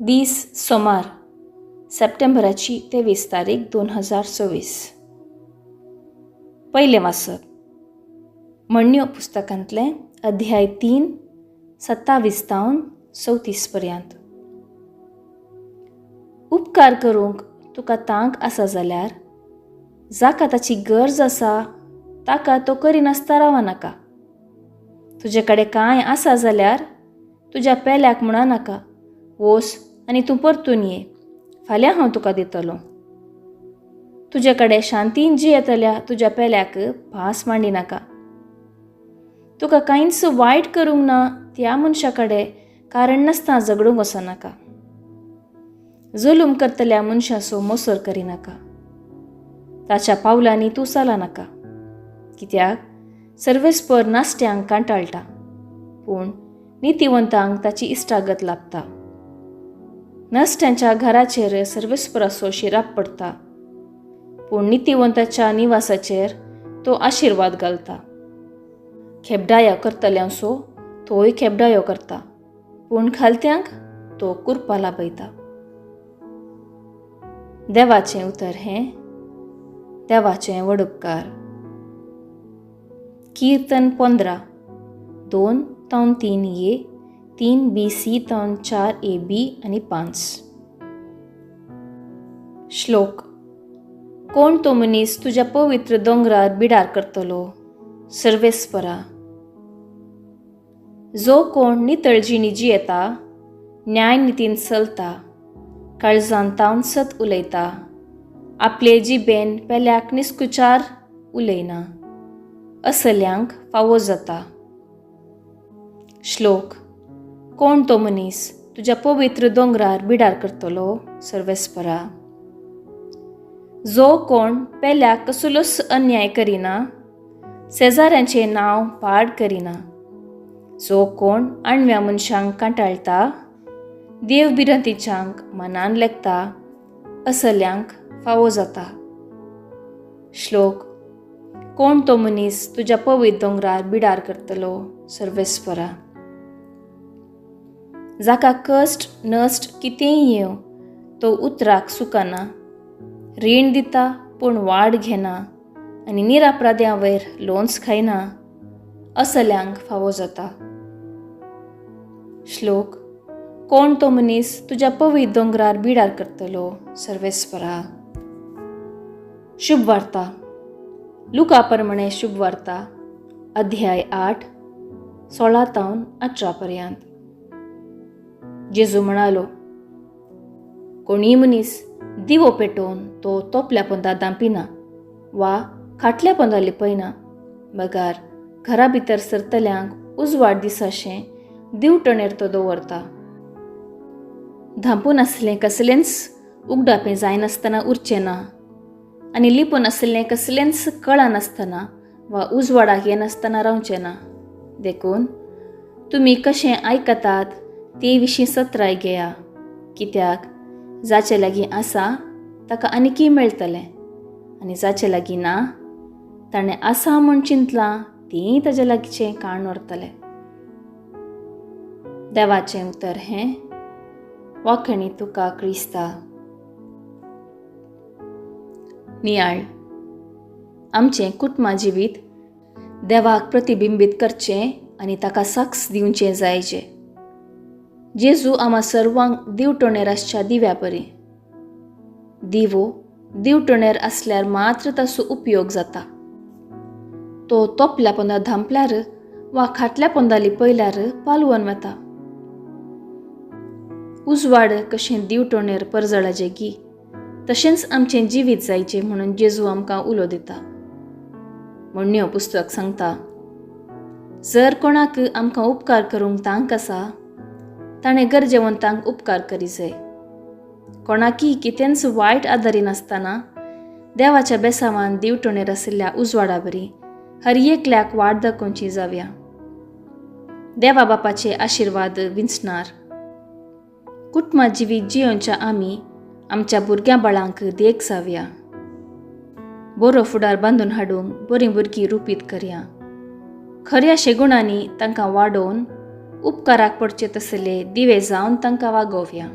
दीस सोमार, सप्टेंबराची 23 तारीख 2024. पयलें वाचप म्हणण्यो पुस्तकांतलें, अध्याय 3, 27 तावन 34 पर्यंत. उपकार करूंक तुका तांक आसा जाल्यार जाका ताची गरज आसा ताका तो करिनासता रावनाका. नाका. तुजे कडेन कांय आसा जाल्यार तुज्या पेल्याक म्हणा नाका, वोस आनी तूं परतून ये, फाल्यां हांव तुका दितलो. तुजे कडेन शांतीन जियेतल्या तुज्या पेल्याक भास मांडी नाका. तुका कांयच वायट करूंक ना त्या मनशा कडेन कारण नासतना झगडूंक वचनाका. जुलूम करतल्या मनशाचो मोसर करिनाका. ताच्या पावलांनी तूं चलनाका, कित्याक सर्वेस्पर नासट्यांक कांटाळटा, पूण नितिवंतांक ताची इश्टागत लाबता. नसट्यांच्या घराचेर सर्वेस्पराचो शिराप पडटा, पूण नितिवंताच्या निवासाचेर तो आशिर्वाद घालता. खेबडायो करतल्यांचो तोय खेबडायो करता, पूण खालत्यांक तो कुरपा लाबयता. देवाचें उतर हें देवाचें व्हड उपकार. कीर्तन 15, 2 तावन 3 ए, 3 बी सी तावन 4 ए बी आनी 5. श्लोक. कोण तो मनीस तुज्या पवित्र दोंगरार बिडार करतलो, सर्वेस्परा? जो कोण नितळ जिणी जियेता, न्यायनितीन चलता, काळजान तावन सत उलयता, आपले जिबेन पेल्याक निस्कुचार उलयना, असल्यांक फावो जाता. श्लोक. कोण तो मनीस तुज्या पवित्र दोंगरार बिडार करतलो, सर्वेस्परा? जो कोण पेल्याक कसलोच अन्याय करिना, शेजाऱ्यांचें नांव पाड करिना, जो कोण आणव्या मनशांक कांटाळटा, देव भिरांतीच्यांक मनान लेखता, असल्यांक फावो जाता. श्लोक. कोण तो मनीस तुज्या पवित्र दोंगरार बिडार करतलो, सर्वेस्परा? जाका कश्ट नश्ट कितेंय येवं तो उतराक चुकना, रीण दिता पूण वाड घेना आनी निरापराध्यां वयर लोन्स खायना, असल्यांक फावो जाता. श्लोक. कोण तो मनीस तुज्या पवित्र दोंगरार बिडार करतलो, सर्वेस्परा? शुभ वार्ता. लुका प्रमाणे शुभ वार्ता, अध्याय 8, 16 तावन 18 पर्यंत. जेजू म्हणालो, कोणीय मनीस दिवो पेटोवन तो तोपल्या पोंदा दांपिना वा खाटल्या पोंदा लिपयना, बगार घरा भितर सरतल्यांक उजवाड दिसाशें दिवटणेर तो दवरता. धांपून आसलें कसलेंच उगडापें जायनासतना उरचें ना आनी लिपून आसलें कसलेंच कळनासतना वा उजवाडाक येनासतना रावचें ना. देखून तुमी कशें आयकतात ते विशीं सत्राय घेया, कित्याक जाचे लागीं आसा ताका आनीकय मेळटलें आनी जाचे लागीं ना ताणें आसा म्हूण चिंतलां तीं ताज्या लागींचें काण व्हरतलें. देवाचें उतर हें. वाखणी तुका क्रिस्ता. नियाळ. आमचें कुटुंबा जिवीत देवाक प्रतिबिंबीत करचें आनी ताका साक्ष दिवचें जायचे. जेजू आमा सर्वांक दिवटणेर आसच्या दिव्या परी. दिवो दिवटणेर आसल्यार मात्र ताचो उपयोग जाता. तो तोपल्या पोंदा धांपल्यार वा खाटल्या पोंदा लिपयल्यार पालवन वता. उजवाड कशें दिवटणेर परजळाचें गी तशेंच आमचें जिवीत जायचें म्हणून जेजू आमकां उलो दिता. म्हणण्यो पुस्तक सांगता, जर कोणाक आमकां उपकार करूंक तांक आसा ताणें गरजेवंतांक उपकार करी जाय. कोणाकय कितेंच वायट आदारिनासतना देवाच्या बेसावान दिवटणेर आशिल्ल्या उजवाडा बरी हर एकल्याक वाट दाखोवची जावया. देवा बापाचे आशिर्वाद विंचणार. कुटुंबा जिवीत जियोवच्या आमी आमच्या भुरग्यां बाळांक देख जावया. बरो फुडार बांदून हाडूंक बरीं भुरगीं रुपीत करया. खऱ्या शेगुणांनी तांकां वाडोवन उपकाराक पडचे तसले दिवे जावन तांकां वागोवया.